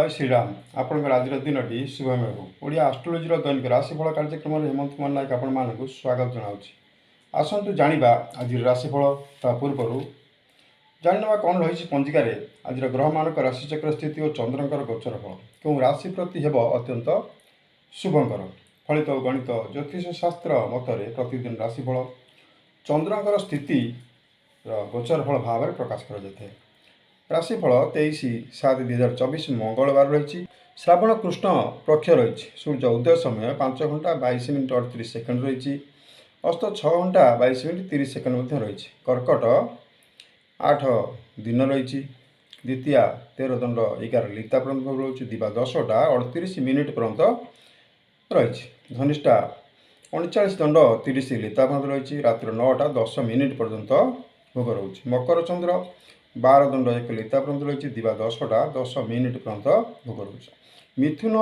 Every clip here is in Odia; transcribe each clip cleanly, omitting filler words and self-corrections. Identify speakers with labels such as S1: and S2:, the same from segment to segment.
S1: ଜୟ ଶ୍ରୀରାମ। ଆପଣଙ୍କର ଆଜିର ଦିନଟି ଶୁଭମୟ ହେଉ। ଓଡ଼ିଆ ଆଷ୍ଟ୍ରୋଲୋଜିର ଦୈନିକ ରାଶିଫଳ କାର୍ଯ୍ୟକ୍ରମରେ ହେମନ୍ତ କୁମାର ନାୟକ ଆପଣମାନଙ୍କୁ ସ୍ୱାଗତ ଜଣାଉଛି। ଆସନ୍ତୁ ଜାଣିବା ଆଜିର ରାଶିଫଳ। ତା ପୂର୍ବରୁ ଜାଣିନେବା କ'ଣ ରହିଛି ପଞ୍ଜିକାରେ ଆଜିର ଗ୍ରହମାନଙ୍କ ରାଶିଚକ୍ର ସ୍ଥିତି ଓ ଚନ୍ଦ୍ରଙ୍କର ଗୋଚର ଫଳ କେଉଁ ରାଶି ପ୍ରତି ହେବ ଅତ୍ୟନ୍ତ ଶୁଭଙ୍କର। ଫଳିତ ଓ ଗଣିତ ଜ୍ୟୋତିଷ ଶାସ୍ତ୍ର ମତରେ ପ୍ରତିଦିନ ରାଶିଫଳ ଚନ୍ଦ୍ରଙ୍କର ସ୍ଥିତିର ଗୋଚର ଫଳ ଭାବରେ ପ୍ରକାଶ କରାଯାଇଥାଏ। ରାଶିଫଳ 23/7/2024 ମଙ୍ଗଳବାର ରହିଛି। ଶ୍ରାବଣ କୃଷ୍ଣ ପକ୍ଷ ରହିଛି। ସୂର୍ଯ୍ୟ ଉଦୟ ସମୟ 5 ଘଣ୍ଟା 22 ମିନିଟ୍ 38 ସେକେଣ୍ଡ ରହିଛି। ଅସ୍ତ 6 ଘଣ୍ଟା 22 ମିନିଟ୍ 30 ସେକେଣ୍ଡ ମଧ୍ୟ ରହିଛି। କର୍କଟ 8 ଦିନ ରହିଛି। ଦ୍ୱିତୀୟା 13 ଦଣ୍ଡ 11 ଲିତା ପର୍ଯ୍ୟନ୍ତ ରହୁଛି। ଦିବା 10ଟା 38 ମିନିଟ୍ ପର୍ଯ୍ୟନ୍ତ ରହିଛି। ଧନିଷ୍ଠା 39 ଦଣ୍ଡ 30 ଲିତା ପର୍ଯ୍ୟନ୍ତ ରହିଛି। ରାତ୍ର 9ଟା 10 ମିନିଟ୍ ପର୍ଯ୍ୟନ୍ତ ଭୋଗ ରହୁଛି। ମକର ଚନ୍ଦ୍ର 12 ଦଣ୍ଡ 1 ଲିତା ପର୍ଯ୍ୟନ୍ତ ରହିଛି। ଦିବା 10ଟା 10 ମିନିଟ୍ ପର୍ଯ୍ୟନ୍ତ ଭୋଗ ରହୁଛି। ମିଥୁନ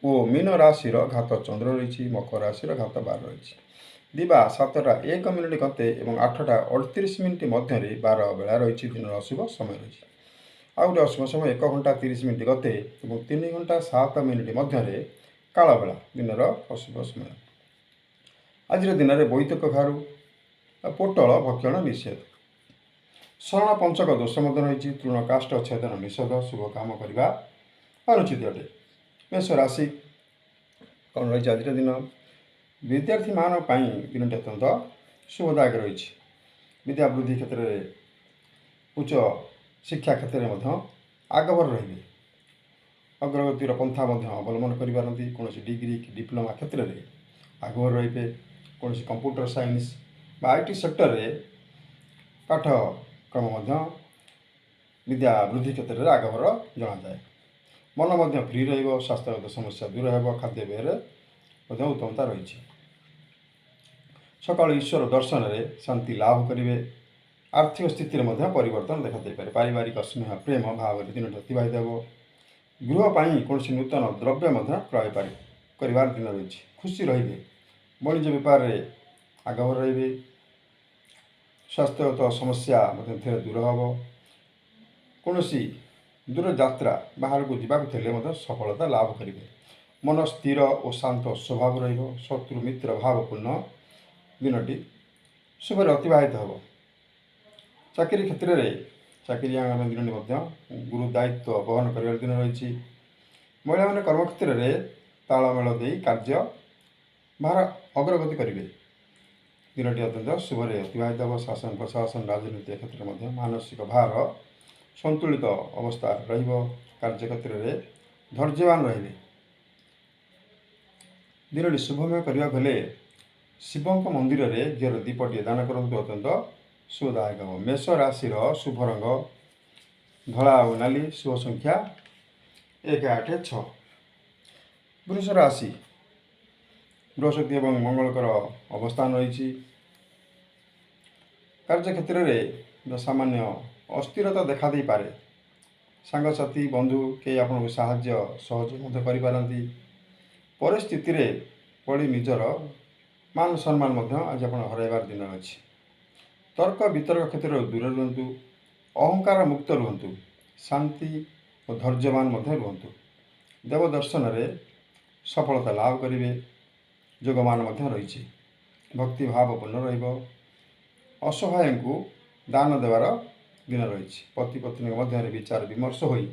S1: ଓ ମୀନ ରାଶିର ଘାତ ଚନ୍ଦ୍ର ରହିଛି। ମକର ରାଶିର ଘାତ 12 ରହିଛି। ଦିବା 7ଟା 1 ମିନିଟ୍ ଗତେ ଏବଂ 8ଟା 38 ମିନିଟ୍ ମଧ୍ୟରେ 12 ବେଳା ରହିଛି। ଦିନର ଅଶୁଭ ସମୟ ରହିଛି। ଆଉ ଗୋଟେ ଅଶୁଭ ସମୟ 1 ଘଣ୍ଟା 30 ମିନିଟ୍ ଗତେ ଏବଂ 3 ଘଣ୍ଟା 7 ମିନିଟ୍ ମଧ୍ୟରେ କାଳବେଳା ଦିନର ଅଶୁଭ ସମୟ। ଆଜିର ଦିନରେ ବୋଇତ କଖାରୁ, ପୋଟଳ ଭକ୍ଷଣ ନିଷେଧ। ଶରଣ ପଞ୍ଚକ ଦୋଷ ମଧ୍ୟ ରହିଛି। ତୃଣ କାଷ୍ଠ ଛେଦନ ନିଷେଧ। ଶୁଭ କାମ କରିବା ଅନୁଚିତ ଅଟେ। ମେଷ ରାଶି କ'ଣ ରହିଛି ଆଜିର ଦିନ? ବିଦ୍ୟାର୍ଥୀମାନଙ୍କ ପାଇଁ ଦିନଟି ଅତ୍ୟନ୍ତ ଶୁଭଦାୟକ ରହିଛି। ବିଦ୍ୟା ବୃଦ୍ଧି କ୍ଷେତ୍ରରେ, ଉଚ୍ଚ ଶିକ୍ଷା କ୍ଷେତ୍ରରେ ମଧ୍ୟ ଆଗଭର ରହିବେ। ଅଗ୍ରଗତିର ପନ୍ଥା ମଧ୍ୟ ଅବଲମ୍ବନ କରିପାରନ୍ତି। କୌଣସି ଡିଗ୍ରୀ କି ଡିପ୍ଲୋମା କ୍ଷେତ୍ରରେ ଆଗଭର ରହିବେ। କୌଣସି କମ୍ପ୍ୟୁଟର ସାଇନ୍ସ ବା IT ସେକ୍ଟରରେ ପାଠ୍ୟକ୍ରମ ମଧ୍ୟ ବିଦ୍ୟା ବୃଦ୍ଧି କ୍ଷେତ୍ରରେ ଆଗଭର ଜଣାଯାଏ। ମନ ମଧ୍ୟ ଫ୍ରି ରହିବ। ସ୍ୱାସ୍ଥ୍ୟଗତ ସମସ୍ୟା ଦୂର ହେବ। ଖାଦ୍ୟପେୟରେ ମଧ୍ୟ ଉତ୍ତମତା ରହିଛି। ସକାଳୁ ଈଶ୍ୱର ଦର୍ଶନରେ ଶାନ୍ତି ଲାଭ କରିବେ। ଆର୍ଥିକ ସ୍ଥିତିରେ ମଧ୍ୟ ପରିବର୍ତ୍ତନ ଦେଖାଦେଇପାରେ। ପାରିବାରିକ ସ୍ନେହ ପ୍ରେମ ଭାବରେ ଦିନଟି ଅତିବାହିତ ହେବ। ଗୃହ ପାଇଁ କୌଣସି ନୂତନ ଦ୍ରବ୍ୟ ମଧ୍ୟ କ୍ରୟ କରିବାର ଦିନ ରହିଛି। ଖୁସି ରହିବେ। ବାଣିଜ୍ୟ ବେପାରରେ ଆଗଭର ରହିବେ। ସ୍ୱାସ୍ଥ୍ୟଗତ ସମସ୍ୟା ମଧ୍ୟ ଧୀରେ ଦୂର ହେବ। କୌଣସି ଦୂରଯାତ୍ରା, ବାହାରକୁ ଯିବାକୁ ଥିଲେ ମଧ୍ୟ ସଫଳତା ଲାଭ କରିବେ। ମନ ସ୍ଥିର ଓ ଶାନ୍ତ ସ୍ୱଭାବ ରହିବ। ଶତ୍ରୁ ମିତ୍ର ଭାବପୂର୍ଣ୍ଣ ଦିନଟି ଶୁଭରେ ଅତିବାହିତ ହେବ। ଚାକିରି କ୍ଷେତ୍ରରେ ଚାକିରିଆଙ୍କ ଦିନଟି ମଧ୍ୟ ଗୁରୁ ଦାୟିତ୍ୱ ବହନ କରିବାର ଦିନ ରହିଛି। ମହିଳାମାନେ କର୍ମକ୍ଷେତ୍ରରେ ତାଳମେଳ ଦେଇ କାର୍ଯ୍ୟ ଭାର ଅଗ୍ରଗତି କରିବେ। ଦିନଟି ଅତ୍ୟନ୍ତ ଶୁଭରେ ଅତିବାହିତ ହେବ। ଶାସନ, ପ୍ରଶାସନ, ରାଜନୀତି କ୍ଷେତ୍ରରେ ମଧ୍ୟ ମାନସିକ ଭାର ସନ୍ତୁଳିତ ଅବସ୍ଥାରେ ରହିବ। କାର୍ଯ୍ୟକ୍ଷେତ୍ରରେ ଧୈର୍ଯ୍ୟବାନ ରହିବେ। ଦିନଟି ଶୁଭମୟ କରିବାକୁ ହେଲେ ଶିବଙ୍କ ମନ୍ଦିରରେ ଘିଅର ଦୀପଟିଏ ଦାନ କରନ୍ତୁ, ଅତ୍ୟନ୍ତ ଶୁଭଦାୟକ ହେବ। ମେଷ ରାଶିର ଶୁଭ ରଙ୍ଗ ଧଳା ଓ ନାଲି, ଶୁଭ ସଂଖ୍ୟା 1, 8, 6। ବୃଷ ରାଶି, ବୃହସ୍ପତି ଏବଂ ମଙ୍ଗଳଙ୍କର ଅବସ୍ଥାନ ରହିଛି। କାର୍ଯ୍ୟକ୍ଷେତ୍ରରେ ସାମାନ୍ୟ ଅସ୍ଥିରତା ଦେଖାଦେଇପାରେ। ସାଙ୍ଗସାଥି, ବନ୍ଧୁ କେହି ଆପଣଙ୍କୁ ସାହାଯ୍ୟ ସହଯୋଗ ମଧ୍ୟ କରିପାରନ୍ତି। ପରିସ୍ଥିତିରେ ପଡ଼ି ନିଜର ମାନ ସମ୍ମାନ ମଧ୍ୟ ଆଜି ଆପଣ ହରାଇବାର ଦିନ ଅଛି। ତର୍କ ବିତର୍କ କ୍ଷେତ୍ରରୁ ଦୂରରେ ରୁହନ୍ତୁ। ଅହଙ୍କାର ମୁକ୍ତ ରୁହନ୍ତୁ। ଶାନ୍ତି ଓ ଧୈର୍ଯ୍ୟବାନ ମଧ୍ୟ ରୁହନ୍ତୁ। ଦେବ ଦର୍ଶନରେ ସଫଳତା ଲାଭ କରିବେ। ଯୋଗମାନ ମଧ୍ୟ ରହିଛି। ଭକ୍ତିଭାବପୂର୍ଣ୍ଣ ରହିବ। ଅସହାୟଙ୍କୁ ଦାନ ଦେବାର ଦିନ ରହିଛି। ପତି ପତ୍ନୀଙ୍କ ମଧ୍ୟରେ ବିଚାର ବିମର୍ଶ ହୋଇ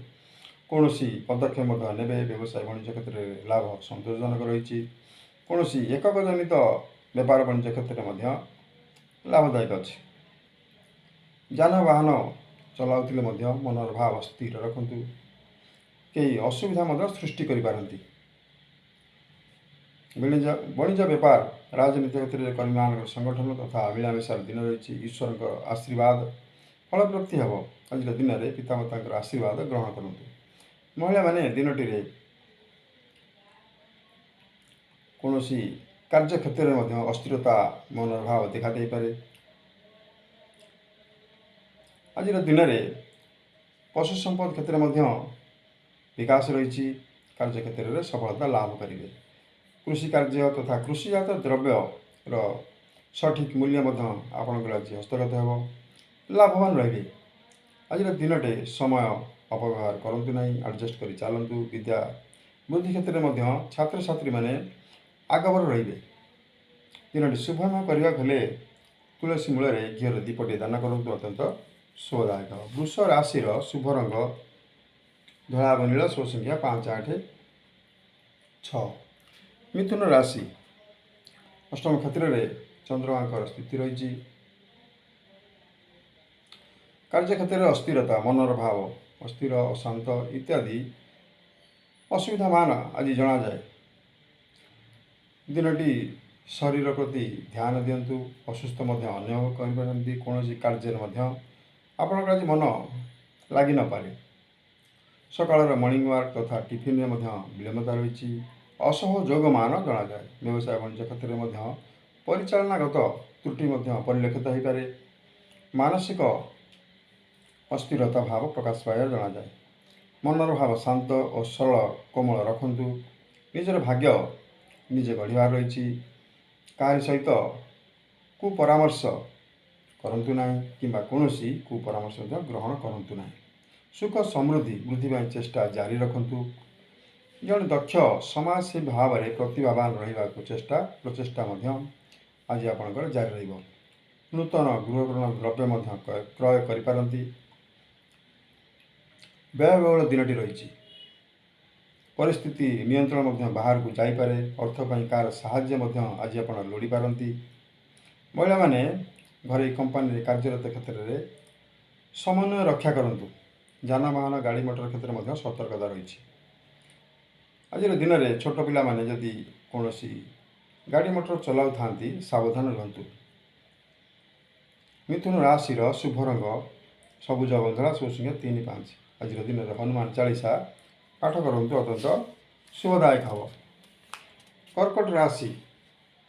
S1: କୌଣସି ପଦକ୍ଷେପ ମଧ୍ୟ ନେବେ। ବ୍ୟବସାୟ ବାଣିଜ୍ୟ କ୍ଷେତ୍ରରେ ଲାଭ ସନ୍ତୋଷଜନକ ରହିଛି। କୌଣସି ଏକକ ଜନିତ ବେପାର ବାଣିଜ୍ୟ କ୍ଷେତ୍ରରେ ମଧ୍ୟ ଲାଭଦାୟକ ଅଛି। ଯାନବାହନ ଚଲାଉଥିଲେ ମଧ୍ୟ ମନର ଭାବ ସ୍ଥିର ରଖନ୍ତୁ। କେହି ଅସୁବିଧା ମଧ୍ୟ ସୃଷ୍ଟି କରିପାରନ୍ତି। ବଣିଜ ବେପାର, ରାଜନୀତି କ୍ଷେତ୍ରରେ କର୍ମୀମାନଙ୍କର ସଂଗଠନ ତଥା ମିଳାମିଶାର ଦିନ ରହିଛି। ଈଶ୍ୱରଙ୍କ ଆଶୀର୍ବାଦ ଫଳପ୍ରାପ୍ତି ହେବ। ଆଜିର ଦିନରେ ପିତାମାତାଙ୍କର ଆଶୀର୍ବାଦ ଗ୍ରହଣ କରନ୍ତୁ। ମହିଳାମାନେ ଦିନଟିରେ କୌଣସି କାର୍ଯ୍ୟକ୍ଷେତ୍ରରେ ମଧ୍ୟ ଅସ୍ଥିରତା ମନର ଭାବ ଦେଖାଦେଇପାରେ। ଆଜିର ଦିନରେ ପଶୁ ସମ୍ପଦ କ୍ଷେତ୍ରରେ ମଧ୍ୟ ବିକାଶ ରହିଛି। କାର୍ଯ୍ୟକ୍ଷେତ୍ରରେ ସଫଳତା ଲାଭ କରିବେ। କୃଷି କାର୍ଯ୍ୟ ତଥା କୃଷିଜାତ ଦ୍ରବ୍ୟର ସଠିକ୍ ମୂଲ୍ୟ ମଧ୍ୟ ଆପଣଙ୍କର ଆଜି ହସ୍ତଗତ ହେବ। ଲାଭବାନ ରହିବେ। ଆଜିର ଦିନଟେ ସମୟ ଅପବ୍ୟବହାର କରନ୍ତୁ ନାହିଁ, ଆଡ଼ଜଷ୍ଟ କରି ଚାଲନ୍ତୁ। ବିଦ୍ୟା ବୁଦ୍ଧି କ୍ଷେତ୍ରରେ ମଧ୍ୟ ଛାତ୍ରଛାତ୍ରୀମାନେ ଆଗଭର ରହିବେ। ଦିନଟି ଶୁଭମୟ କରିବାକୁ ହେଲେ ତୁଳସୀ ମୂଳରେ ଘିଅର ଦୀପଟିଏ ଦାନ କରନ୍ତୁ, ଅତ୍ୟନ୍ତ ଶୁଭଦାୟକ। ବୃଷ ରାଶିର ଶୁଭ ରଙ୍ଗ ଧଳା ଏବଂ ନୀଳ, ଶୁଭ ସଂଖ୍ୟା 5, 8, 6। ମିଥୁନ ରାଶି, ଅଷ୍ଟମ କ୍ଷେତ୍ରରେ ଚନ୍ଦ୍ରମାଙ୍କର ସ୍ଥିତି ରହିଛି। କାର୍ଯ୍ୟକ୍ଷେତ୍ରରେ ଅସ୍ଥିରତା, ମନର ଭାବ ଅସ୍ଥିର, ଅଶାନ୍ତ ଇତ୍ୟାଦି ଅସୁବିଧାମାନ ଆଜି ଜଣାଯାଏ। ଦିନଟି ଶରୀର ପ୍ରତି ଧ୍ୟାନ ଦିଅନ୍ତୁ। ଅସୁସ୍ଥ ମଧ୍ୟ ଅନୁଭବ କରିପାରନ୍ତି। କୌଣସି କାର୍ଯ୍ୟରେ ମଧ୍ୟ ଆପଣଙ୍କର ଆଜି ମନ ଲାଗିନପାରେ। ସକାଳର ମର୍ଣ୍ଣିଂ ୱାକ୍ ତଥା ଟିଫିନରେ ମଧ୍ୟ ବିଳମ୍ବତା ରହିଛି। ଅସହଯୋଗମାନ ଜଣାଯାଏ। ବ୍ୟବସାୟ ବାଣିଜ୍ୟ କ୍ଷେତ୍ରରେ ମଧ୍ୟ ପରିଚାଳନାଗତ ତ୍ରୁଟି ମଧ୍ୟ ପରିଲକ୍ଷିତ ହୋଇପାରେ। ମାନସିକ ଅସ୍ଥିରତା ଭାବ ପ୍ରକାଶ ପାଇବା ଜଣାଯାଏ। ମନର ଭାବ ଶାନ୍ତ ଓ ସରଳ କୋମଳ ରଖନ୍ତୁ। ନିଜର ଭାଗ୍ୟ ନିଜେ ଗଢ଼ିବାର ରହିଛି। କାହାରି ସହିତ କୁପରାମର୍ଶ କରନ୍ତୁ ନାହିଁ କିମ୍ବା କୌଣସି କୁପରାମର୍ଶ ମଧ୍ୟ ଗ୍ରହଣ କରନ୍ତୁ ନାହିଁ। ସୁଖ ସମୃଦ୍ଧି ବୃଦ୍ଧି ପାଇଁ ଚେଷ୍ଟା ଜାରି ରଖନ୍ତୁ। ଜଣେ ଦକ୍ଷ ସମାଜସେବୀ ଭାବରେ ପ୍ରତିଭାବାନ ରହିବାକୁ ଚେଷ୍ଟା ପ୍ରଚେଷ୍ଟା ମଧ୍ୟ ଆଜି ଆପଣଙ୍କର ଜାରି ରହିବ। ନୂତନ ଗୃହକରଣ ଦ୍ରବ୍ୟ ମଧ୍ୟ କ୍ରୟ କରିପାରନ୍ତି। ବ୍ୟୟବହୁଳ ଦିନଟି ରହିଛି। ପରିସ୍ଥିତି ନିୟନ୍ତ୍ରଣ ମଧ୍ୟ ବାହାରକୁ ଯାଇପାରେ। ଅର୍ଥ ପାଇଁ କାହାର ସାହାଯ୍ୟ ମଧ୍ୟ ଆଜି ଆପଣ ଲୋଡ଼ିପାରନ୍ତି। ମହିଳାମାନେ ଘରୋଇ କମ୍ପାନୀରେ କାର୍ଯ୍ୟରତ କ୍ଷେତ୍ରରେ ସମନ୍ୱୟ ରକ୍ଷା କରନ୍ତୁ। ଯାନବାହନ, ଗାଡ଼ି ମଟର କ୍ଷେତ୍ରରେ ମଧ୍ୟ ସତର୍କତା ରହିଛି। ଆଜିର ଦିନରେ ଛୋଟ ପିଲାମାନେ ଯଦି କୌଣସି ଗାଡ଼ି ମଟର ଚଲାଉଥାନ୍ତି, ସାବଧାନ ରୁହନ୍ତୁ। ମିଥୁନ ରାଶିର ଶୁଭ ରଙ୍ଗ ସବୁଜ ଏବଂ ଧଳା, ଶୁଭ ସଂଖ୍ୟା 3, 5। ଆଜିର ଦିନରେ ହନୁମାନ ଚାଳିଶା ପାଠ କରନ୍ତୁ, ଅତ୍ୟନ୍ତ ଶୁଭଦାୟକ ହେବ। କର୍କଟ ରାଶି,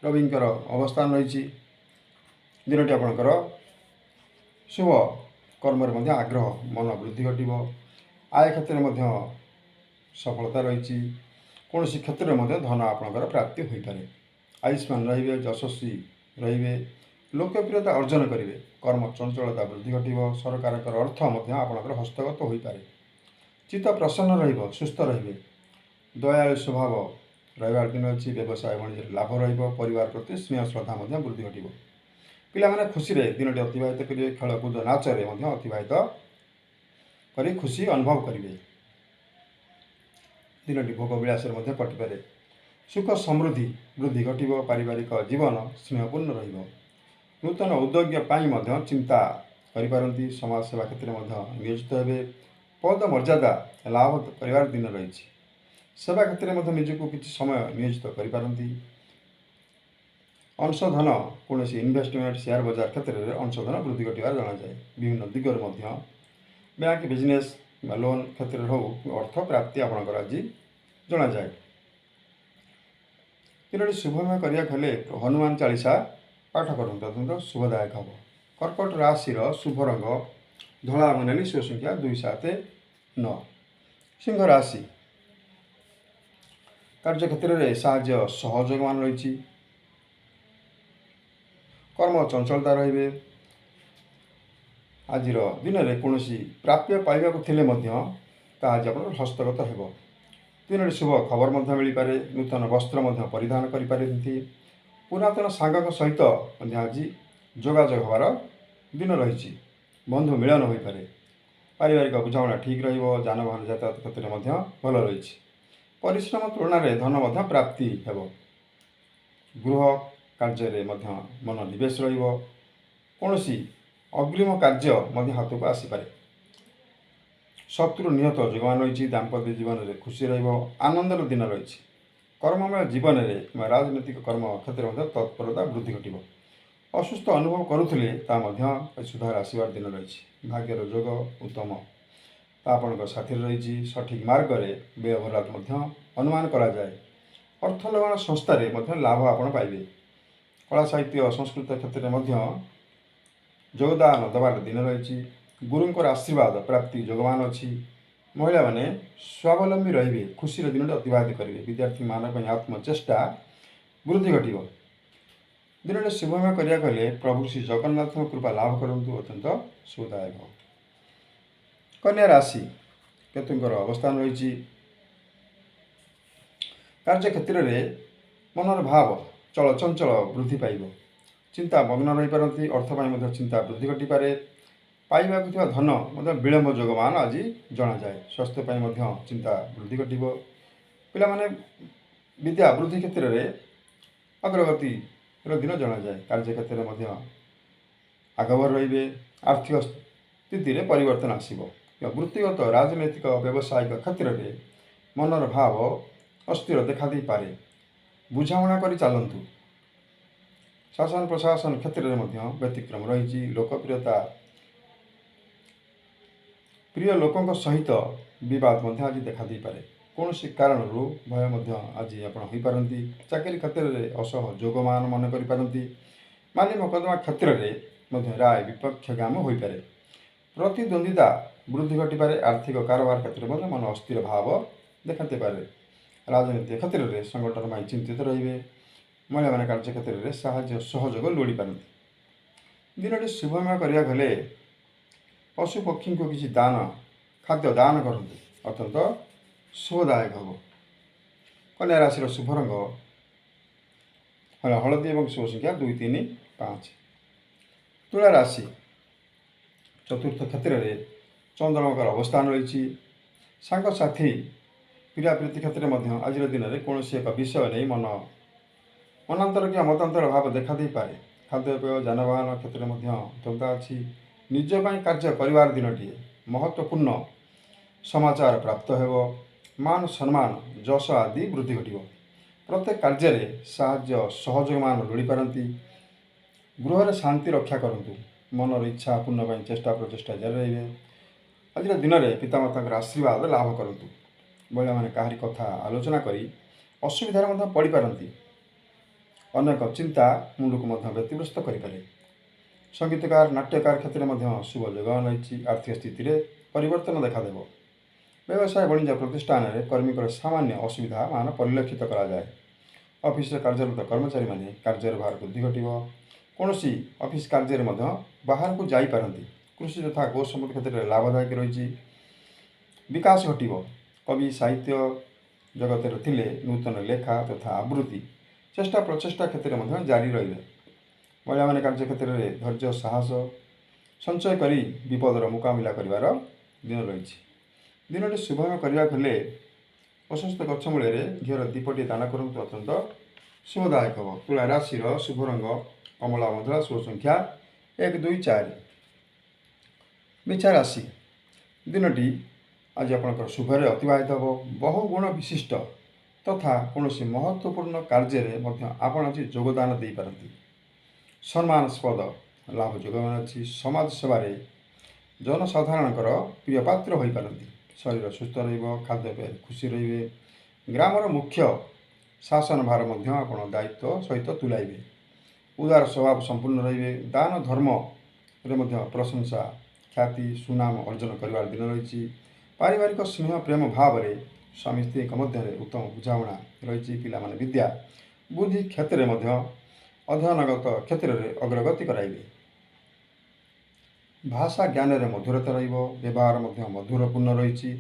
S1: ରବିଙ୍କର ଅବସ୍ଥାନ ରହିଛି। ଦିନଟି ଆପଣଙ୍କର ଶୁଭ କର୍ମରେ ମଧ୍ୟ ଆଗ୍ରହ ମନ ବୃଦ୍ଧି ଘଟିବ। ଆୟ କ୍ଷେତ୍ରରେ ମଧ୍ୟ ସଫଳତା ରହିଛି। କୌଣସି କ୍ଷେତ୍ରରେ ମଧ୍ୟ ଧନ ଆପଣଙ୍କର ପ୍ରାପ୍ତି ହୋଇପାରେ। ଆୟୁଷ୍ମାନ ରହିବେ, ଯଶସ୍ୱୀ ରହିବେ, ଲୋକପ୍ରିୟତା ଅର୍ଜନ କରିବେ। କର୍ମ ଚଞ୍ଚଳତା ବୃଦ୍ଧି ଘଟିବ। ସରକାରଙ୍କର ଅର୍ଥ ମଧ୍ୟ ଆପଣଙ୍କର ହସ୍ତଗତ ହୋଇପାରେ। ଚିତ୍ତ ପ୍ରସନ୍ନ ରହିବ, ସୁସ୍ଥ ରହିବେ। ଦୟାଳୁ ସ୍ୱଭାବ ରହିବାର ଦିନ ଅଛି। ବ୍ୟବସାୟ ବାଣିଜ୍ୟରେ ଲାଭ ରହିବ। ପରିବାର ପ୍ରତି ସ୍ନେହ ଶ୍ରଦ୍ଧା ମଧ୍ୟ ବୃଦ୍ଧି ଘଟିବ। ପିଲାମାନେ ଖୁସିରେ ଦିନଟି ଅତିବାହିତ କରିବେ। ଖେଳକୁଦ ନାଚରେ ମଧ୍ୟ ଅତିବାହିତ କରି ଖୁସି ଅନୁଭବ କରିବେ। ଦିନଟି ଭୋଗ ବିଳାସରେ ମଧ୍ୟ କଟିପାରେ। ସୁଖ ସମୃଦ୍ଧି ବୃଦ୍ଧି ଘଟିବ। ପାରିବାରିକ ଜୀବନ ସ୍ନେହପୂର୍ଣ୍ଣ ରହିବ। ନୂତନ ଉଦ୍ୟୋଗ ପାଇଁ ମଧ୍ୟ ଚିନ୍ତା କରିପାରନ୍ତି। ସମାଜ ସେବା କ୍ଷେତ୍ରରେ ମଧ୍ୟ ନିୟୋଜିତ ହେବେ। ପଦ ମର୍ଯ୍ୟାଦା ଲାଭ କରିବାର ଦିନ ରହିଛି। ସେବା କ୍ଷେତ୍ରରେ ମଧ୍ୟ ନିଜକୁ କିଛି ସମୟ ନିୟୋଜିତ କରିପାରନ୍ତି। ଅଂଶଧନ, କୌଣସି ଇନଭେଷ୍ଟମେଣ୍ଟ, ସେୟାର ବଜାର କ୍ଷେତ୍ରରେ ଅଂଶଧନ ବୃଦ୍ଧି ଘଟିବାର ଜଣାଯାଏ। ବିଭିନ୍ନ ଦିଗରେ ମଧ୍ୟ ବ୍ୟାଙ୍କ, ବିଜନେସ୍ କିମ୍ବା ଲୋନ୍ କ୍ଷେତ୍ରରେ ହେଉ, ଅର୍ଥ ପ୍ରାପ୍ତି ଆପଣଙ୍କର ଆଜି ଜଣାଯାଏ। ଦିନଟି ଶୁଭମୟ କରିବାକୁ ହେଲେ ହନୁମାନ ଚାଳିଶା ପାଠ କରନ୍ତୁ, ଅତ୍ୟନ୍ତ ଶୁଭଦାୟକ ହେବ। କର୍କଟ ରାଶିର ଶୁଭ ରଙ୍ଗ ଧଳା ଏବଂ ନାଲି, ଶୁଭ ସଂଖ୍ୟା 2, 7, 9। ସିଂହ ରାଶି, କାର୍ଯ୍ୟକ୍ଷେତ୍ରରେ ସାହାଯ୍ୟ ସହଯୋଗମାନ ରହିଛି। କର୍ମ ଚଞ୍ଚଳତା ରହିବେ। ଆଜିର ଦିନରେ କୌଣସି ପ୍ରାପ୍ୟ ପାଇବାକୁ ଥିଲେ ମଧ୍ୟ ତାହା ଆଜି ଆପଣଙ୍କର ହସ୍ତଗତ ହେବ। ଦିନରେ ଶୁଭ ଖବର ମଧ୍ୟ ମିଳିପାରେ। ନୂତନ ବସ୍ତ୍ର ମଧ୍ୟ ପରିଧାନ କରିପାରନ୍ତି। ପୁରାତନ ସାଙ୍ଗଙ୍କ ସହିତ ମଧ୍ୟ ଆଜି ଯୋଗାଯୋଗ ହେବାର ଦିନ ରହିଛି। ବନ୍ଧୁ ମିଳନ ହୋଇପାରେ। ପାରିବାରିକ ବୁଝାମଣା ଠିକ୍ ରହିବ। ଯାନବାହନ ଯାତାୟାତ କ୍ଷେତ୍ରରେ ମଧ୍ୟ ଭଲ ରହିଛି। ପରିଶ୍ରମ ତୁଳନାରେ ଧନ ମଧ୍ୟ ପ୍ରାପ୍ତି ହେବ। ଗୃହ କାର୍ଯ୍ୟରେ ମଧ୍ୟ ମନ ନିବେଶ ରହିବ। କୌଣସି ଅଗ୍ରିମ କାର୍ଯ୍ୟ ମଧ୍ୟ ହାତକୁ ଆସିପାରେ। ଶତ୍ରୁ ନିହତ ଯୋଗମାନ ରହିଛି। ଦାମ୍ପତ୍ୟ ଜୀବନରେ ଖୁସି ରହିବ, ଆନନ୍ଦର ଦିନ ରହିଛି। କର୍ମମୟ ଜୀବନରେ କିମ୍ବା ରାଜନୈତିକ କର୍ମ କ୍ଷେତ୍ରରେ ମଧ୍ୟ ତତ୍ପରତା ବୃଦ୍ଧି ଘଟିବ। ଅସୁସ୍ଥ ଅନୁଭବ କରୁଥିଲେ ତା ମଧ୍ୟ ସୁଧାର ଆସିବାର ଦିନ ରହିଛି। ଭାଗ୍ୟର ଯୋଗ ଉତ୍ତମ ତା ଆପଣଙ୍କ ସାଥିରେ ରହିଛି। ସଠିକ୍ ମାର୍ଗରେ ବ୍ୟୟବରାଦ ମଧ୍ୟ ଅନୁମାନ କରାଯାଏ। ଅର୍ଥ ଲଗାଣ ସଂସ୍ଥାରେ ମଧ୍ୟ ଲାଭ ଆପଣ ପାଇବେ। କଳା, ସାହିତ୍ୟ, ସଂସ୍କୃତ କ୍ଷେତ୍ରରେ ମଧ୍ୟ ଯୋଗଦାନ ଦେବାର ଦିନ ରହିଛି। ଗୁରୁଙ୍କର ଆଶୀର୍ବାଦ ପ୍ରାପ୍ତି ଯୋଗମାନ ଅଛି। ମହିଳାମାନେ ସ୍ୱାବଲମ୍ବୀ ରହିବେ, ଖୁସିର ଦିନଟି ଅତିବାହିତ କରିବେ। ବିଦ୍ୟାର୍ଥୀମାନଙ୍କ ପାଇଁ ଆତ୍ମଚେଷ୍ଟା ବୃଦ୍ଧି ଘଟିବ। ଦିନଟି ଶୁଭମୟ କରିବାକୁ ହେଲେ ପ୍ରଭୁ ଶ୍ରୀ ଜଗନ୍ନାଥଙ୍କ କୃପା ଲାଭ କରନ୍ତୁ, ଅତ୍ୟନ୍ତ ଶୁଭଦାୟକ। କନ୍ୟା ରାଶି, କେତୁଙ୍କର ଅବସ୍ଥାନ ରହିଛି। କାର୍ଯ୍ୟକ୍ଷେତ୍ରରେ ମନର ଭାବ ଚଳଚଞ୍ଚଳ ବୃଦ୍ଧି ପାଇବ। ଚିନ୍ତା ମଗ୍ନ ରହିପାରନ୍ତି। ଅର୍ଥ ପାଇଁ ମଧ୍ୟ ଚିନ୍ତା ବୃଦ୍ଧି ଘଟିପାରେ। ପାଇବାକୁ ଥିବା ଧନ ମଧ୍ୟ ବିଳମ୍ବ ଯୋଗମାନ ଆଜି ଜଣାଯାଏ। ସ୍ୱାସ୍ଥ୍ୟ ପାଇଁ ମଧ୍ୟ ଚିନ୍ତା ବୃଦ୍ଧି ଘଟିବ। ପିଲାମାନେ ବିଦ୍ୟା ବୃଦ୍ଧି କ୍ଷେତ୍ରରେ ଅଗ୍ରଗତିର ଦିନ ଜଣାଯାଏ। କାର୍ଯ୍ୟକ୍ଷେତ୍ରରେ ମଧ୍ୟ ଆଗଭର ରହିବେ। ଆର୍ଥିକ ସ୍ଥିତିରେ ପରିବର୍ତ୍ତନ ଆସିବ। ବୃତ୍ତିଗତ, ରାଜନୈତିକ, ବ୍ୟବସାୟିକ କ୍ଷେତ୍ରରେ ମନର ଭାବ ଅସ୍ଥିର ଦେଖାଦେଇପାରେ। ବୁଝାମଣା କରି ଚାଲନ୍ତୁ। ଶାସନ ପ୍ରଶାସନ କ୍ଷେତ୍ରରେ ମଧ୍ୟ ବ୍ୟତିକ୍ରମ ରହିଛି। ଲୋକପ୍ରିୟତା, ପ୍ରିୟ ଲୋକଙ୍କ ସହିତ ବିବାଦ ମଧ୍ୟ ଆଜି ଦେଖାଦେଇପାରେ। କୌଣସି କାରଣରୁ ଭୟ ମଧ୍ୟ ଆଜି ଆପଣ ହୋଇପାରନ୍ତି। ଚାକିରି କ୍ଷେତ୍ରରେ ଅସହଯୋଗମାନ ମନେ କରିପାରନ୍ତି। ମାଲି ମକଦ୍ଦମା କ୍ଷେତ୍ରରେ ମଧ୍ୟ ରାୟ ବିପକ୍ଷଗାମ ହୋଇପାରେ। ପ୍ରତିଦ୍ୱନ୍ଦିତା ବୃଦ୍ଧି ଘଟିପାରେ। ଆର୍ଥିକ କାରବାର କ୍ଷେତ୍ରରେ ମଧ୍ୟ ମନ ଅସ୍ଥିର ଭାବ ଦେଖାଦେଇପାରେ। ରାଜନୀତି କ୍ଷେତ୍ରରେ ସଂଗଠନ ପାଇଁ ଚିନ୍ତିତ ରହିବେ। ମହିଳାମାନେ କାର୍ଯ୍ୟକ୍ଷେତ୍ରରେ ସାହାଯ୍ୟ ସହଯୋଗ ଲୋଡ଼ିପାରନ୍ତି। ଦିନଟି ଶୁଭମୟ କରିବାକୁ ହେଲେ ପଶୁ ପକ୍ଷୀଙ୍କୁ କିଛି ଦାନ, ଖାଦ୍ୟ ଦାନ କରନ୍ତୁ, ଅତ୍ୟନ୍ତ ଶୁଭଦାୟକ ହେବ। କନ୍ୟା ରାଶିର ଶୁଭ ରଙ୍ଗ ହେଲା ହଳଦୀ ଏବଂ ଶୁଭ ସଂଖ୍ୟା 2, 3, 5। ତୁଳା ରାଶି, ଚତୁର୍ଥ କ୍ଷେତ୍ରରେ ଚନ୍ଦ୍ରଙ୍କର ଅବସ୍ଥାନ ରହିଛି। ସାଙ୍ଗସାଥି, ପ୍ରିୟାପ୍ରୀତି କ୍ଷେତ୍ରରେ ମଧ୍ୟ ଆଜିର ଦିନରେ କୌଣସି ଏକ ବିଷୟ ନେଇ ମନାନ୍ତର କିମ୍ବା ମତାନ୍ତର ଭାବ ଦେଖାଦେଇପାରେ। ଖାଦ୍ୟପେୟ, ଯାନବାହନ କ୍ଷେତ୍ରରେ ମଧ୍ୟ ଉତ୍ତମତା ଅଛି। ନିଜ ପାଇଁ କାର୍ଯ୍ୟ କରିବାର ଦିନଟିଏ। ମହତ୍ତ୍ୱପୂର୍ଣ୍ଣ ସମାଚାର ପ୍ରାପ୍ତ ହେବ। ମାନ ସମ୍ମାନ, ଯଶ ଆଦି ବୃଦ୍ଧି ଘଟିବ। ପ୍ରତ୍ୟେକ କାର୍ଯ୍ୟରେ ସାହାଯ୍ୟ ସହଯୋଗମାନ ଲୋଡ଼ିପାରନ୍ତି। ଗୃହରେ ଶାନ୍ତି ରକ୍ଷା କରନ୍ତୁ। ମନର ଇଚ୍ଛା ପୂର୍ଣ୍ଣ ପାଇଁ ଚେଷ୍ଟା ପ୍ରଚେଷ୍ଟା ଜାରି ରହିବେ। ଆଜିର ଦିନରେ ପିତାମାତାଙ୍କର ଆଶୀର୍ବାଦ ଲାଭ କରନ୍ତୁ। ମହିଳାମାନେ କାହାରି କଥା ଆଲୋଚନା କରି ଅସୁବିଧାରେ ମଧ୍ୟ ପଡ଼ିପାରନ୍ତି। ଅନେକ ଚିନ୍ତା ମୁଣ୍ଡକୁ ମଧ୍ୟ ବ୍ୟତିବ୍ୟସ୍ତ କରିପାରେ। ସଙ୍ଗୀତକାର, ନାଟ୍ୟକାର କ୍ଷେତ୍ରରେ ମଧ୍ୟ ଶୁଭ ଯୋଗମାନ ରହିଛି। ଆର୍ଥିକ ସ୍ଥିତିରେ ପରିବର୍ତ୍ତନ ଦେଖାଦେବ। ବ୍ୟବସାୟ ବାଣିଜ୍ୟ ପ୍ରତିଷ୍ଠାନରେ କର୍ମୀଙ୍କର ସାମାନ୍ୟ ଅସୁବିଧା ମାନ ପରିଲକ୍ଷିତ କରାଯାଏ। ଅଫିସରେ କାର୍ଯ୍ୟରତ କର୍ମଚାରୀମାନେ କାର୍ଯ୍ୟର ଭାର ବୃଦ୍ଧି ଘଟିବ। କୌଣସି ଅଫିସ କାର୍ଯ୍ୟରେ ମଧ୍ୟ ବାହାରକୁ ଯାଇପାରନ୍ତି। କୃଷି ତଥା ଗୋ ସମ୍ପତ୍ତି କ୍ଷେତ୍ରରେ ଲାଭଦାୟକ ରହିଛି। ବିକାଶ ଘଟିବ। କବି ସାହିତ୍ୟ ଜଗତରେ ଥିଲେ ନୂତନ ଲେଖା ତଥା ଆବୃତ୍ତି ଚେଷ୍ଟା ପ୍ରଚେଷ୍ଟା କ୍ଷେତ୍ରରେ ମଧ୍ୟ ଜାରି ରହିବେ। ମହିଳାମାନେ କାର୍ଯ୍ୟକ୍ଷେତ୍ରରେ ଧୈର୍ଯ୍ୟ, ସାହସ ସଞ୍ଚୟ କରି ବିପଦର ମୁକାବିଲା କରିବାର ଦିନ ରହିଛି। ଦିନଟି ଶୁଭମୟ କରିବାକୁ ହେଲେ ଅସୁସ୍ଥ ଗଛ ମୂଳରେ ଘିଅର ଦୀପଟି ଦାନ କରନ୍ତୁ, ଅତ୍ୟନ୍ତ ଶୁଭଦାୟକ ହେବ। ତୁଳା ରାଶିର ଶୁଭ ରଙ୍ଗ କମଳା ମଧୁରା, ଶୁଭ ସଂଖ୍ୟା 1, 2, 4। ବିଛା ରାଶି, ଦିନଟି ଆଜି ଆପଣଙ୍କର ଶୁଭରେ ଅତିବାହିତ ହେବ। ବହୁ ଗୁଣ ବିଶିଷ୍ଟ ତଥା କୌଣସି ମହତ୍ତ୍ୱପୂର୍ଣ୍ଣ କାର୍ଯ୍ୟରେ ମଧ୍ୟ ଆପଣ ଆଜି ଯୋଗଦାନ ଦେଇପାରନ୍ତି। ସମ୍ମାନସ୍ପଦ ଲାଭ ଯୋଗମାନ ଅଛି। ସମାଜ ସେବାରେ ଜନସାଧାରଣଙ୍କର ପ୍ରିୟପାତ୍ର ହୋଇପାରନ୍ତି। ଶରୀର ସୁସ୍ଥ ରହିବ। ଖାଦ୍ୟପେୟରେ ଖୁସି ରହିବେ। ଗ୍ରାମର ମୁଖ୍ୟ ଶାସନ ଭାର ମଧ୍ୟ ଆପଣ ଦାୟିତ୍ୱ ସହିତ ତୁଲାଇବେ। ଉଦାର ସ୍ୱଭାବ ସମ୍ପୂର୍ଣ୍ଣ ରହିବେ। ଦାନ ଧର୍ମରେ ମଧ୍ୟ ପ୍ରଶଂସା, ଖ୍ୟାତି, ସୁନାମ ଅର୍ଜନ କରିବାର ଦିନ ରହିଛି। ପାରିବାରିକ ସ୍ନେହ ପ୍ରେମ ଭାବରେ ସ୍ୱାମୀ ସ୍ତ୍ରୀଙ୍କ ମଧ୍ୟରେ ଉତ୍ତମ ବୁଝାମଣା ରହିଛି। ପିଲାମାନେ ବିଦ୍ୟା ବୁଦ୍ଧି କ୍ଷେତ୍ରରେ ମଧ୍ୟ ଅଧ୍ୟୟନଗତ କ୍ଷେତ୍ରରେ ଅଗ୍ରଗତି କରାଇବେ। ଭାଷା ଜ୍ଞାନରେ ମଧୁରତା ରହିବ। ବ୍ୟବହାର ମଧ୍ୟ ମଧୁରପୂର୍ଣ୍ଣ ରହିଛି।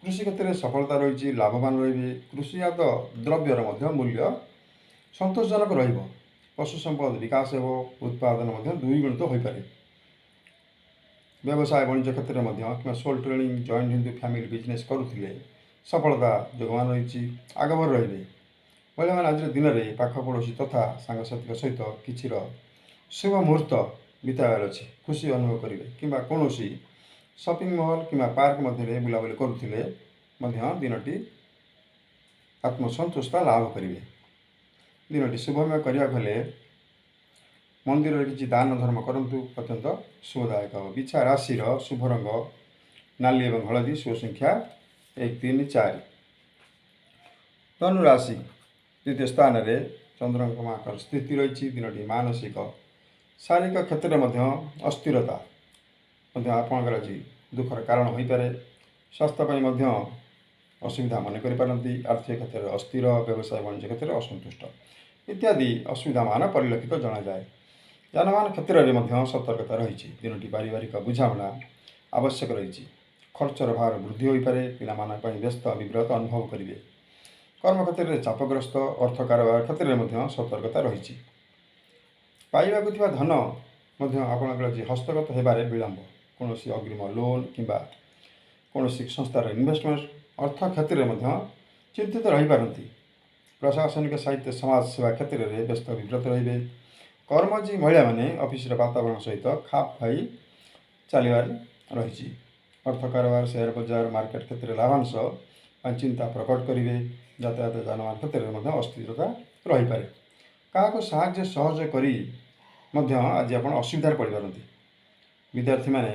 S1: କୃଷି କ୍ଷେତ୍ରରେ ସଫଳତା ରହିଛି। ଲାଭବାନ ରହିବେ। କୃଷିଜାତ ଦ୍ରବ୍ୟର ମଧ୍ୟ ମୂଲ୍ୟ ସନ୍ତୋଷଜନକ ରହିବ। ପଶୁ ସମ୍ପଦ ବିକାଶ ହେବ। ଉତ୍ପାଦନ ମଧ୍ୟ ଦ୍ୱିଗୁଣିତ ହୋଇପାରେ। ବ୍ୟବସାୟ ବାଣିଜ୍ୟ କ୍ଷେତ୍ରରେ ମଧ୍ୟ କିମ୍ବା sole trading, joint Hindu family business କରୁଥିଲେ ସଫଳତା ଯୋଗମାନ ରହିଛି। ଆଗଭର ରହିବେ। ମହିଳାମାନେ ଆଜିର ଦିନରେ ପାଖ ପଡ଼ୋଶୀ ତଥା ସାଙ୍ଗସାଥିଙ୍କ ସହିତ କିଛିର ଶୁଭ ମୁହୂର୍ତ୍ତ ବିତାଇବାର ଅଛି। ଖୁସି ଅନୁଭବ କରିବେ କିମ୍ବା କୌଣସି ସପିଂ ମଲ୍ କିମ୍ବା ପାର୍କ ମଧ୍ୟରେ ବୁଲାବୁଲି କରୁଥିଲେ ମଧ୍ୟ ଦିନଟି ଆତ୍ମସନ୍ତୁଷ୍ଟତା ଲାଭ କରିବେ। ଦିନଟି ଶୁଭମୟ କରିବାକୁ ହେଲେ ମନ୍ଦିରରେ କିଛି ଦାନ ଧର୍ମ କରନ୍ତୁ, ଅତ୍ୟନ୍ତ ଶୁଭଦାୟକ ହେବ। ବିଛା ରାଶିର ଶୁଭ ରଙ୍ଗ ନାଲି ଏବଂ ହଳଦୀ, ଶୁଭ ସଂଖ୍ୟା 1, 3, 4। ଧନୁ ରାଶି, ଦ୍ୱିତୀୟ ସ୍ଥାନରେ ଚନ୍ଦ୍ରଙ୍କ ମାଙ୍କର ସ୍ଥିତି ରହିଛି। ଦିନଟି ମାନସିକ ଶାରୀରିକ କ୍ଷେତ୍ରରେ ମଧ୍ୟ ଅସ୍ଥିରତା ମଧ୍ୟ ଆପଣଙ୍କର ଆଜି ଦୁଃଖର କାରଣ ହୋଇପାରେ। ସ୍ୱାସ୍ଥ୍ୟ ପାଇଁ ମଧ୍ୟ ଅସୁବିଧା ମନେ କରିପାରନ୍ତି। ଆର୍ଥିକ କ୍ଷେତ୍ରରେ ଅସ୍ଥିର, ବ୍ୟବସାୟ ବାଣିଜ୍ୟ କ୍ଷେତ୍ରରେ ଅସନ୍ତୁଷ୍ଟ ଇତ୍ୟାଦି ଅସୁବିଧାମାନ ପରିଲକ୍ଷିତ ଜଣାଯାଏ। ଯାନବାହନ କ୍ଷେତ୍ରରେ ମଧ୍ୟ ସତର୍କତା ରହିଛି। ଦିନଟି ପାରିବାରିକ ବୁଝାମଣା ଆବଶ୍ୟକ ରହିଛି। ଖର୍ଚ୍ଚର ଭାର ବୃଦ୍ଧି ହୋଇପାରେ। ପିଲାମାନଙ୍କ ପାଇଁ ବ୍ୟସ୍ତ ବିବ୍ରତ ଅନୁଭବ କରିବେ। କର୍ମକ୍ଷେତ୍ରରେ ଚାପଗ୍ରସ୍ତ, ଅର୍ଥ କାରବାର କ୍ଷେତ୍ରରେ ମଧ୍ୟ ସତର୍କତା ରହିଛି। ପାଇବାକୁ ଥିବା ଧନ ମଧ୍ୟ ଆପଣଙ୍କର ଆଜି ହସ୍ତଗତ ହେବାରେ ବିଳମ୍ବ। କୌଣସି ଅଗ୍ରିମ ଲୋନ୍ କିମ୍ବା କୌଣସି ସଂସ୍ଥାର ଇନଭେଷ୍ଟମେଣ୍ଟ ଅର୍ଥ କ୍ଷେତ୍ରରେ ମଧ୍ୟ ଚିନ୍ତିତ ରହିପାରନ୍ତି। ପ୍ରଶାସନିକ, ସାହିତ୍ୟ, ସମାଜ ସେବା କ୍ଷେତ୍ରରେ ବ୍ୟସ୍ତ ବିବ୍ରତ ରହିବେ। କର୍ମଜୀବୀ ମହିଳାମାନେ ଅଫିସର ବାତାବରଣ ସହିତ ଖାପ ଖାଇ ଚାଲିବାରେ ରହିଛି। ଅର୍ଥ କାରବାର, ସେୟାର ବଜାର, ମାର୍କେଟ କ୍ଷେତ୍ରରେ ଲାଭାଂଶ ପାଇଁ ଚିନ୍ତା ପ୍ରକଟ କରିବେ। ଯାତାୟାତ ଯାନବାହନ କ୍ଷେତ୍ରରେ ମଧ୍ୟ ଅସ୍ଥିରତା ରହିପାରେ। କାହାକୁ ସାହାଯ୍ୟ ସହଯୋଗ କରି ମଧ୍ୟ ଆଜି ଆପଣ ଅସୁବିଧାରେ ପଡ଼ିପାରନ୍ତି। ବିଦ୍ୟାର୍ଥୀମାନେ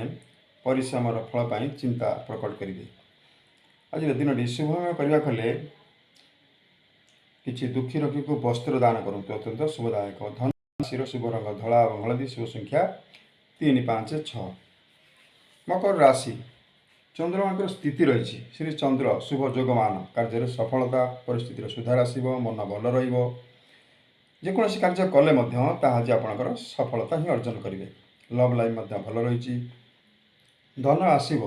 S1: ପରିଶ୍ରମର ଫଳ ପାଇଁ ଚିନ୍ତା ପ୍ରକଟ କରିବେ। ଆଜିର ଦିନଟି ଶୁଭମୟ କରିବାକୁ ହେଲେ କିଛି ଦୁଃଖୀ ରଖିକୁ ବସ୍ତ୍ର ଦାନ କରନ୍ତୁ, ଅତ୍ୟନ୍ତ ଶୁଭଦାୟକ। ଧନ ରାଶିର ଶୁଭ ରଙ୍ଗ ଧଳା ଏବଂ ହଳଦୀ, ଶୁଭ ସଂଖ୍ୟା 3, 5, 6। ମକର ରାଶି, ଚନ୍ଦ୍ରମାଙ୍କର ସ୍ଥିତି ରହିଛି। ଶ୍ରୀ ଚନ୍ଦ୍ର ଶୁଭ ଯୋଗମାନ, କାର୍ଯ୍ୟରେ ସଫଳତା, ପରିସ୍ଥିତିର ସୁଧାର ଆସିବ, ମନ ଭଲ ରହିବ। ଯେକୌଣସି କାର୍ଯ୍ୟ କଲେ ମଧ୍ୟ ତାହା ଆଜି ଆପଣଙ୍କର ସଫଳତା ହିଁ ଅର୍ଜନ କରିବେ। ଲଭ୍ ଲାଇଫ୍ ମଧ୍ୟ ଭଲ ରହିଛି। ଧନ ଆସିବ।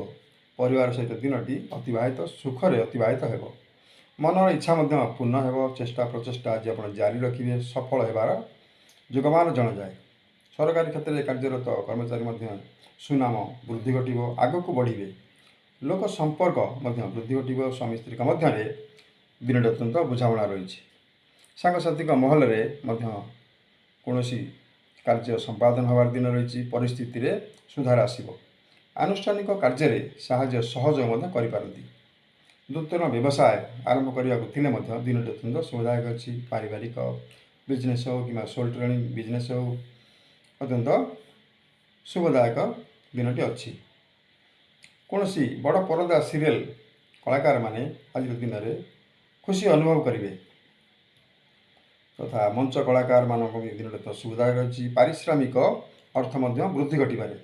S1: ପରିବାର ସହିତ ଦିନଟି ଅତିବାହିତ ସୁଖରେ ଅତିବାହିତ ହେବ। ମନର ଇଚ୍ଛା ମଧ୍ୟ ପୂର୍ଣ୍ଣ ହେବ। ଚେଷ୍ଟା ପ୍ରଚେଷ୍ଟା ଆଜି ଆପଣ ଜାରି ରଖିବେ, ସଫଳ ହେବାର ଯୋଗମାନ ଜଣାଯାଏ। ସରକାରୀ କ୍ଷେତ୍ରରେ କାର୍ଯ୍ୟରତ କର୍ମଚାରୀ ମଧ୍ୟ ସୁନାମ ବୃଦ୍ଧି ଘଟିବ, ଆଗକୁ ବଢ଼ିବେ। ଲୋକ ସମ୍ପର୍କ ମଧ୍ୟ ବୃଦ୍ଧି ଘଟିବ। ସ୍ୱାମୀ ସ୍ତ୍ରୀଙ୍କ ମଧ୍ୟରେ ଦିନଟି ଅତ୍ୟନ୍ତ ବୁଝାମଣା ରହିଛି। ସାଙ୍ଗସାଥୀଙ୍କ ମହଲରେ ମଧ୍ୟ କୌଣସି କାର୍ଯ୍ୟ ସମ୍ପାଦନ ହେବାର ଦିନ ରହିଛି। ପରିସ୍ଥିତିରେ ସୁଧାର ଆସିବ। ଆନୁଷ୍ଠାନିକ କାର୍ଯ୍ୟରେ ସାହାଯ୍ୟ ସହଯୋଗ ମଧ୍ୟ କରିପାରନ୍ତି। ନୂତନ ବ୍ୟବସାୟ ଆରମ୍ଭ କରିବାକୁ ଥିଲେ ମଧ୍ୟ ଦିନଟି ଅତ୍ୟନ୍ତ ଶୁଭଦାୟକ ଅଛି। ପାରିବାରିକ ବିଜନେସ୍ ହେଉ କିମ୍ବା ସୋଲ୍ ଟ୍ରେଡ଼ିଂ ବିଜନେସ୍ ହେଉ, ଅତ୍ୟନ୍ତ ଶୁଭଦାୟକ ଦିନଟି ଅଛି। କୌଣସି ବଡ଼ ପରଦା ସିରିଏଲ୍ କଳାକାରମାନେ ଆଜିର ଦିନରେ ଖୁସି ଅନୁଭବ କରିବେ ତଥା ମଞ୍ଚ କଳାକାରମାନଙ୍କ ବି ଦିନଟି ତ ଶୁଭଦାୟକ ଅଛି। ପାରିଶ୍ରମିକ ଅର୍ଥ ମଧ୍ୟ ବୃଦ୍ଧି ଘଟିପାରେ।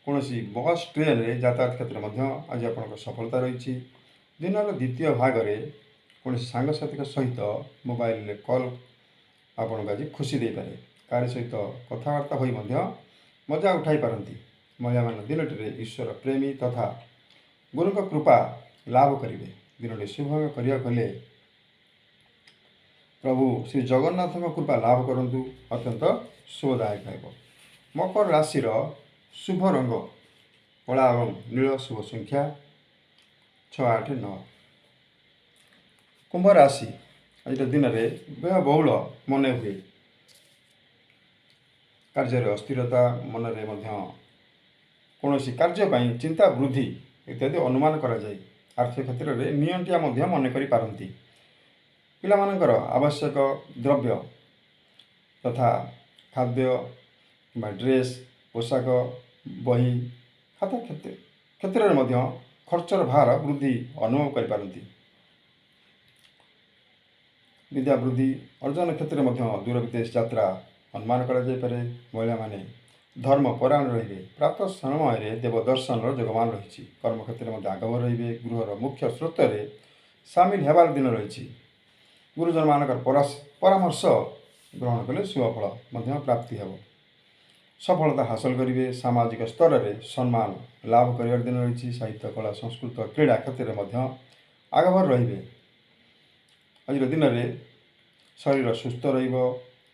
S1: କୌଣସି ବସ୍, ଟ୍ରେନରେ ଯାତାୟାତ କ୍ଷେତ୍ରରେ ମଧ୍ୟ ଆଜି ଆପଣଙ୍କ ସଫଳତା ରହିଛି। ଦିନର ଦ୍ୱିତୀୟ ଭାଗରେ କୌଣସି ସାଙ୍ଗସାଥୀଙ୍କ ସହିତ ମୋବାଇଲରେ କଲ୍ ଆପଣଙ୍କୁ ଆଜି ଖୁସି ଦେଇପାରେ। କାହାରି ସହିତ କଥାବାର୍ତ୍ତା ହୋଇ ମଧ୍ୟ ମଜା ଉଠାଇ ପାରନ୍ତି। ମହିଳାମାନେ ଦିନଟିରେ ଈଶ୍ୱର ପ୍ରେମୀ ତଥା ଗୁରୁଙ୍କ କୃପା ଲାଭ କରିବେ। ଦିନଟି ଶୁଭମୟ କରିବାକୁ ହେଲେ ପ୍ରଭୁ ଶ୍ରୀ ଜଗନ୍ନାଥଙ୍କ କୃପା ଲାଭ କରନ୍ତୁ, ଅତ୍ୟନ୍ତ ଶୁଭଦାୟକ ହେବ। ମକର ରାଶିର ଶୁଭ ରଙ୍ଗ କଳା ଏବଂ ନୀଳ, ଶୁଭ ସଂଖ୍ୟା 6, 8, 9। କୁମ୍ଭ ରାଶି, ଆଜିର ଦିନରେ ବ୍ୟୟବହୁଳ ମନେ ହୁଏ। କାର୍ଯ୍ୟରେ ଅସ୍ଥିରତା, ମନରେ ମଧ୍ୟ କୌଣସି କାର୍ଯ୍ୟ ପାଇଁ ଚିନ୍ତା ବୃଦ୍ଧି ଇତ୍ୟାଦି ଅନୁମାନ କରାଯାଏ। ଆର୍ଥିକ କ୍ଷେତ୍ରରେ ନିଅଣ୍ଟିଆ ମଧ୍ୟ ମନେ କରିପାରନ୍ତି। ପିଲାମାନଙ୍କର ଆବଶ୍ୟକ ଦ୍ରବ୍ୟ ତଥା ଖାଦ୍ୟ କିମ୍ବା ଡ୍ରେସ୍, ପୋଷାକ, ବହି ଖାତା କ୍ଷେତ୍ରରେ ମଧ୍ୟ ଖର୍ଚ୍ଚର ଭାର ବୃଦ୍ଧି ଅନୁଭବ କରିପାରନ୍ତି। ବିଦ୍ୟା ବୃଦ୍ଧି ଅର୍ଜନ କ୍ଷେତ୍ରରେ ମଧ୍ୟ ଦୂର ବିଦେଶ ଯାତ୍ରା ଅନୁମାନ କରାଯାଇପାରେ। ମହିଳାମାନେ ଧର୍ମ ପରାୟଣ ରହିବେ। ପ୍ରାତଃ ସମୟରେ ଦେବ ଦର୍ଶନର ଯୋଗମାନ ରହିଛି। କର୍ମକ୍ଷେତ୍ରରେ ମଧ୍ୟ ଆଗଭର ରହିବେ। ଗୃହର ମୁଖ୍ୟ ସ୍ରୋତରେ ସାମିଲ ହେବାର ଦିନ ରହିଛି। ଗୁରୁଜନମାନଙ୍କର ପରାମର୍ଶ ଗ୍ରହଣ କଲେ ଶୁଭଫଳ ମଧ୍ୟ ପ୍ରାପ୍ତି ହେବ। ସଫଳତା ହାସଲ କରିବେ। ସାମାଜିକ ସ୍ତରରେ ସମ୍ମାନ ଲାଭ କରିବାର ଦିନ ରହିଛି। ସାହିତ୍ୟ, କଳା, ସଂସ୍କୃତ, କ୍ରୀଡ଼ା କ୍ଷେତ୍ରରେ ମଧ୍ୟ ଆଗଭର ରହିବେ। ଆଜିର ଦିନରେ ଶରୀର ସୁସ୍ଥ ରହିବ,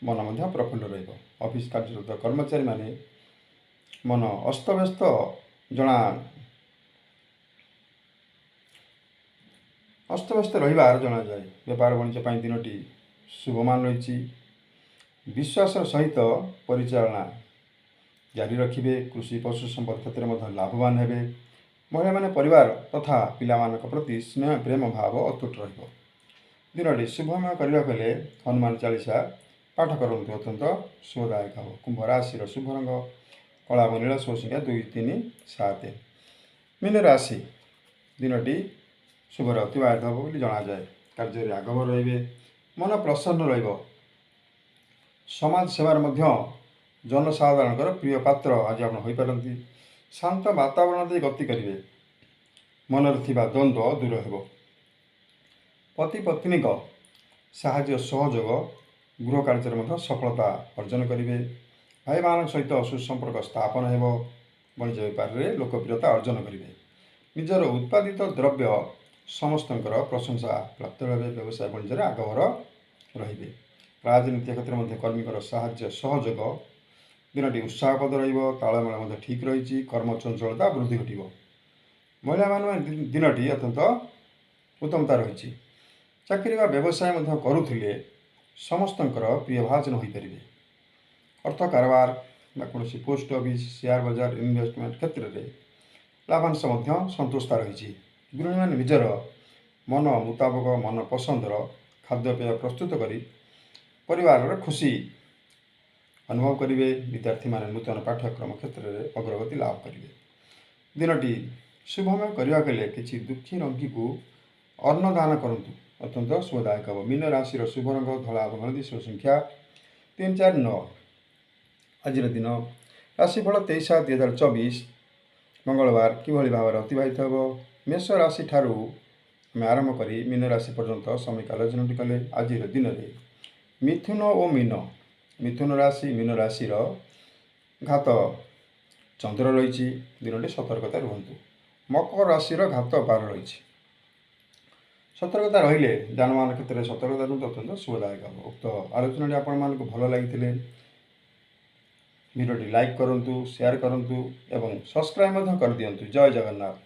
S1: ମନ ମଧ୍ୟ ପ୍ରଫୁଲ୍ଲ ରହିବ। ଅଫିସ କାର୍ଯ୍ୟରତ କର୍ମଚାରୀମାନେ ମନ ଅସ୍ତବ୍ୟସ୍ତ ଜଣା ଅସ୍ତବ୍ୟସ୍ତ ରହିବାର ଜଣାଯାଏ। ବେପାର ବାଣିଜ୍ୟ ପାଇଁ ଦିନଟି ଶୁଭମାନ ରହିଛି। ବିଶ୍ୱାସର ସହିତ ପରିଚାଳନା ଜାରି ରଖିବେ। କୃଷି, ପଶୁ ସମ୍ପଦ କ୍ଷେତ୍ରରେ ମଧ୍ୟ ଲାଭବାନ ହେବେ। ମହିଳାମାନେ ପରିବାର ତଥା ପିଲାମାନଙ୍କ ପ୍ରତି ସ୍ନେହ ପ୍ରେମ ଭାବ ଅତୁଟ ରହିବ। ଦିନଟି ଶୁଭମୟ କରିବାକୁ ହେଲେ ହନୁମାନ ଚାଳିଶା ପାଠ କରନ୍ତୁ, ଅତ୍ୟନ୍ତ ଶୁଭଦାୟକ ହେବ। କୁମ୍ଭ ରାଶିର ଶୁଭ ରଙ୍ଗ କଳା ଏବଂ ନୀଳ, ଶୁଭ ସଂଖ୍ୟା 2, 3, 7। ମୀନ ରାଶି, ଦିନଟି ଶୁଭରେ ଅତିବାହିତ ହେବ ବୋଲି ଜଣାଯାଏ। କାର୍ଯ୍ୟରେ ଆଗଭର ରହିବେ, ମନ ପ୍ରସନ୍ନ ରହିବ। ସମାଜ ସେବାରେ ମଧ୍ୟ ଜନସାଧାରଣଙ୍କର ପ୍ରିୟ ପାତ୍ର ଆଜି ଆପଣ ହୋଇପାରନ୍ତି। ଶାନ୍ତ ବାତାବରଣ ଦେଇ ଗତି କରିବେ। ମନରେ ଥିବା ଦ୍ୱନ୍ଦ୍ୱ ଦୂର ହେବ। ପତି ପତ୍ନୀଙ୍କ ସାହାଯ୍ୟ ସହଯୋଗ ଗୃହ କାର୍ଯ୍ୟରେ ମଧ୍ୟ ସଫଳତା ଅର୍ଜନ କରିବେ। ଭାଇମାନଙ୍କ ସହିତ ସୁସମ୍ପର୍କ ସ୍ଥାପନ ହେବ। ବାଣିଜ୍ୟ ବେପାରରେ ଲୋକପ୍ରିୟତା ଅର୍ଜନ କରିବେ। ନିଜର ଉତ୍ପାଦିତ ଦ୍ରବ୍ୟ ସମସ୍ତଙ୍କର ପ୍ରଶଂସା ପ୍ରାପ୍ତ ହେବେ। ବ୍ୟବସାୟ ବାଣିଜ୍ୟରେ ଆଗଭର ରହିବେ। ରାଜନୀତି କ୍ଷେତ୍ରରେ ମଧ୍ୟ କର୍ମୀଙ୍କର ସାହାଯ୍ୟ ସହଯୋଗ। ଦିନଟି ଉତ୍ସାହପଦ ରହିବ। ତାଳମେଳ ମଧ୍ୟ ଠିକ୍ ରହିଛି। କର୍ମଚଞ୍ଚଳତା ବୃଦ୍ଧି ଘଟିବ। ମହିଳାମାନେ ଦିନଟି ଅତ୍ୟନ୍ତ ଉତ୍ତମତା ରହିଛି। ଚାକିରି ବା ବ୍ୟବସାୟ ମଧ୍ୟ କରୁଥିଲେ ସମସ୍ତଙ୍କର ପ୍ରିୟଭାଜନ ହୋଇପାରିବେ। ଅର୍ଥ କାରବାର ବା କୌଣସି ପୋଷ୍ଟ ଅଫିସ୍, ସେୟାର ବଜାର, ଇନଭେଷ୍ଟମେଣ୍ଟ କ୍ଷେତ୍ରରେ ଲାଭାଂଶ ମଧ୍ୟ ସନ୍ତୁଷ୍ଟତା ରହିଛି। ଗୃହିଣୀମାନେ ନିଜର ମନ ମୁତାବକ ମନ ପସନ୍ଦର ଖାଦ୍ୟପେୟ ପ୍ରସ୍ତୁତ କରି ପରିବାରର ଖୁସି ଅନୁଭବ କରିବେ। ବିଦ୍ୟାର୍ଥୀମାନେ ନୂତନ ପାଠ୍ୟକ୍ରମ କ୍ଷେତ୍ରରେ ଅଗ୍ରଗତି ଲାଭ କରିବେ। ଦିନଟି ଶୁଭମୟ କରିବାକୁ ହେଲେ କିଛି ଦୁଃଖୀ ରଙ୍କୀକୁ ଅନ୍ନଦାନ କରନ୍ତୁ, ଅତ୍ୟନ୍ତ ଶୁଭଦାୟକ ହେବ। ମୀନ ରାଶିର ଶୁଭ ରଙ୍ଗ ଧଳା ଏବଂ ହଳଦୀ, ଶୁଭ ସଂଖ୍ୟା 3, 4, 9। ଆଜିର ଦିନ ରାଶିଫଳ 23/7/2024 ମଙ୍ଗଳବାର କିଭଳି ଭାବରେ ଅତିବାହିତ ହେବ, ମେଷ ରାଶି ଠାରୁ ଆମେ ଆରମ୍ଭ କରି ମୀନ ରାଶି ପର୍ଯ୍ୟନ୍ତ ସମୟକ ଆଲୋଚନାଟି କଲେ। ଆଜିର ଦିନରେ ମିଥୁନ ଓ ମୀନ, ମିଥୁନ ରାଶି, ମୀନ ରାଶିର ଘାତ ଚନ୍ଦ୍ର ରହିଛି। ଦିନଟି ସତର୍କତା ରୁହନ୍ତୁ। ମକର ରାଶିର ଘାତ 12 ରହିଛି। ସତର୍କତା ରହିଲେ, ଯାନବାହନ କ୍ଷେତ୍ରରେ ସତର୍କତା ରୁହନ୍ତୁ, ଅତ୍ୟନ୍ତ ଶୁଭଦାୟକ ହେବ। ଉକ୍ତ ଆଲୋଚନାଟି ଆପଣମାନଙ୍କୁ ଭଲ ଲାଗିଥିଲେ ଭିଡ଼ିଓଟି ଲାଇକ୍ କରନ୍ତୁ, ସେୟାର କରନ୍ତୁ ଏବଂ ସବସ୍କ୍ରାଇବ୍ ମଧ୍ୟ କରିଦିଅନ୍ତୁ। ଜୟ ଜଗନ୍ନାଥ।